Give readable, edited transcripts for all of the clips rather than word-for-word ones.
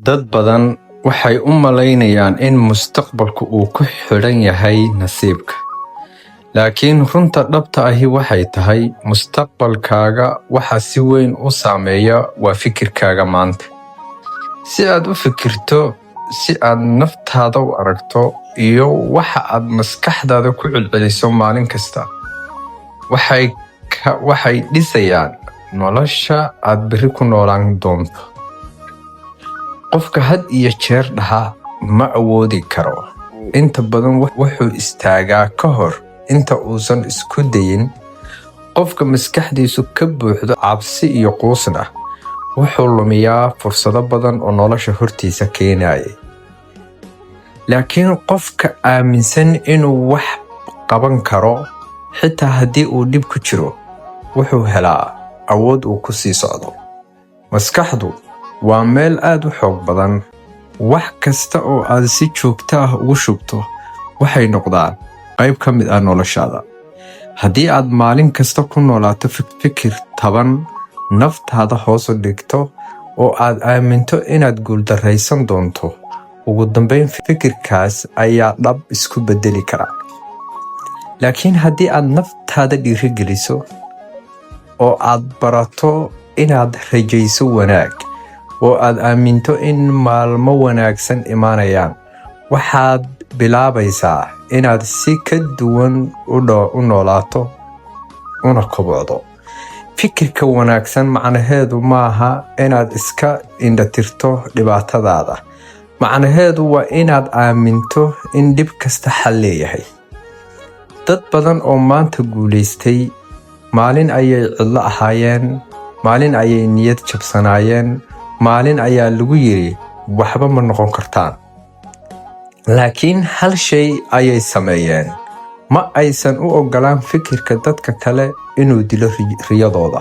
Dad badan waxay u malaynayaan in mustaqbalku uu ku xidhan yahay nasiibka. Laakiin runta dhabta ahi waxay tahay, mustaqbalkaaga waxa si weyn u saameeya waa fikirkaaga maanta. Si aad u fikirto, si aad naftaada u aragto, iyo waxa aad maskaxdaada ku celceliso maalin kasta, waxay dhisayaan nolosha aad berri ku noolaan doonto. Qofka had iyo jeer dhaha "ma awoodi karo" inta badan wuxuu istaagaa ka hor inta uusan isku dayin. Qofka maskaxdiisu ka buuxdo cabsi iyo quusna wuxuu lumiyaa fursado badan oo nolosha hortiisa keenaya. Laakiin qofka aaminsan inuu wax qaban karo, xitaa haddii uu dhib ku jiro, wuxuu helaa awood uu ku sii socdo. Maskaxdu waa meel aad u xoog badan. Wax kasta oo aad si joogto ah ugu shubto waxay noqdaan qayb ka mid ah noloshaada. Haddii aad maalin kasta ku noolaato fikir taban, naftaada hoos u dhigto, oo aad aaminto inaad guuldarraysan doonto, ugu dambeyn fikirkaas ayaa dhab isku beddeli kara. Laakiin haddii aad naftaada dhiirigeliso oo aad barato inaad rajayso wanaag, oo aad aaminto in maalmo wanaagsan imanayaan, waxaad bilaabaysaa inaad si ka duwan u noolaato una kobocdo. Fikirka wanaagsan macnaheedu maaha inaad iska indhatirto dhibaatadaada. Macnaheedu waa inaad aaminto in dhib kasta xal leeyahay. Dad badan oo maanta guulaystay maalin ayay cidlo ahaayeen, maalin ayay niyad jabsanaayeen, maalin ayaa lagu yiri "waxba ma noqon kartaan". Laakiin hal shay ayay sameeyeen: ma aysan u ogolaan fikirka dadka kale inuu dilo riyadooda.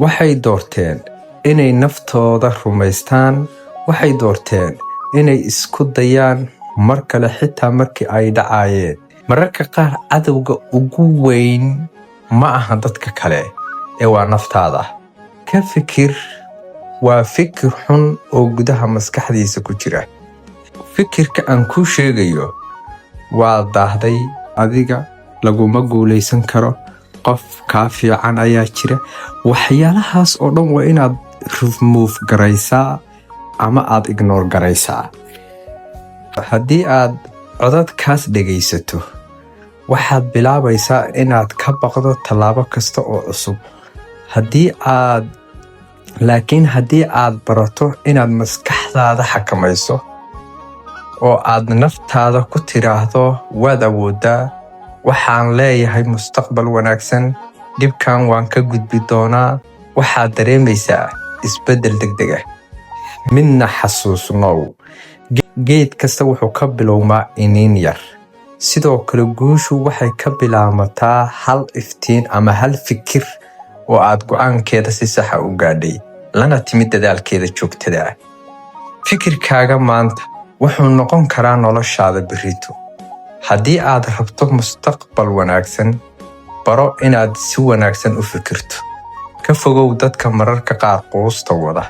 Waxay doorteen inay naftooda rumaystaan. Waxay doorteen inay isku dayaan mar kale, xitaa markii ay dhacayeen. Mararka qaar cadowga ugu weyn ma aha dadka kale ee waa naftaada. Ka fikir waa fikir xun oo gudaha maskaxdiisa ku jira. Fikirka aan kuu sheegayo waa "daahday adiga, laguma guulaysan karo, qof kaa fiican ayaa jira", waxyaalahaas oo dhan waa inaad remove garaysaa ama aad ignore garaysaa. Haddii aad codadkaas dhegaysato, waxaad bilaabaysaa inaad ka baqdo tallaabo kasta oo cusub. Haddii aad laakiin haddii aad barato inaad maskaxdaada xakamayso oo aad naftaada ku tidhaahdo "waad awooddaa, waxaan leeyahay mustaqbal wanaagsan, dhibkan waan ka gudbi doonaa", waxaad dareemaysaa isbeddel degdeg ah. Midna xasuusnow: geed kasta wuxuu ka bilowmaa iniin yar. Sidoo kale guushu waxay ka bilaamataa hal iftiin ama hal fikir oo aad go'aankeeda si saxa u gaadhay, lana timid dadaalkeeda joogtada ah. Fikirkaaga maanta wuxuu noqon karaa noloshaada berrito. Haddii aad rabto mustaqbal wanaagsan, baro inaad si wanaagsan u fikirto. Ka fogow dadka mararka qaar quusta wada.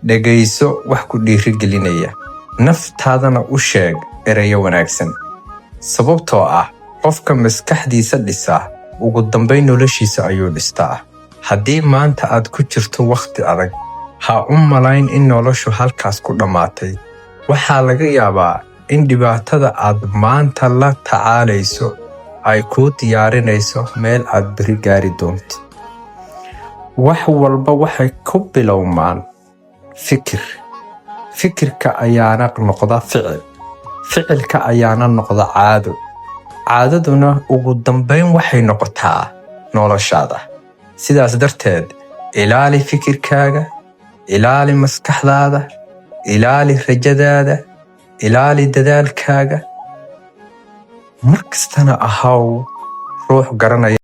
Dhegayso wax ku dhiirigelinaya, naftaadana u sheeg erayo wanaagsan, sababtoo ah qofka maskaxdiisa dhisa ugu dambayn noloshiisa ayuu dhistaa. Haddii maanta aad ku jirto wakhti adag, ha u malayn in noloshu halkaas ku dhammaatay. Waxaa laga yaabaa in dhibaatada aad maanta la tacaalayso ay kuu diyaarinayso meel aad berri gaari doonto. Wax walba waxay ku bilowmaan fikir, fikirka ayaana noqda ficil, ficilka ayaana noqda caado, caadaduna ugu dambayn waxay noqotaa noloshaada. Sidaas darteed, ilaali fikirkaaga, ilaali maskaxdaada, ilaali rajadaada, ilaali dadaalkaaga. Mar kastana ahaw ruux garanaya.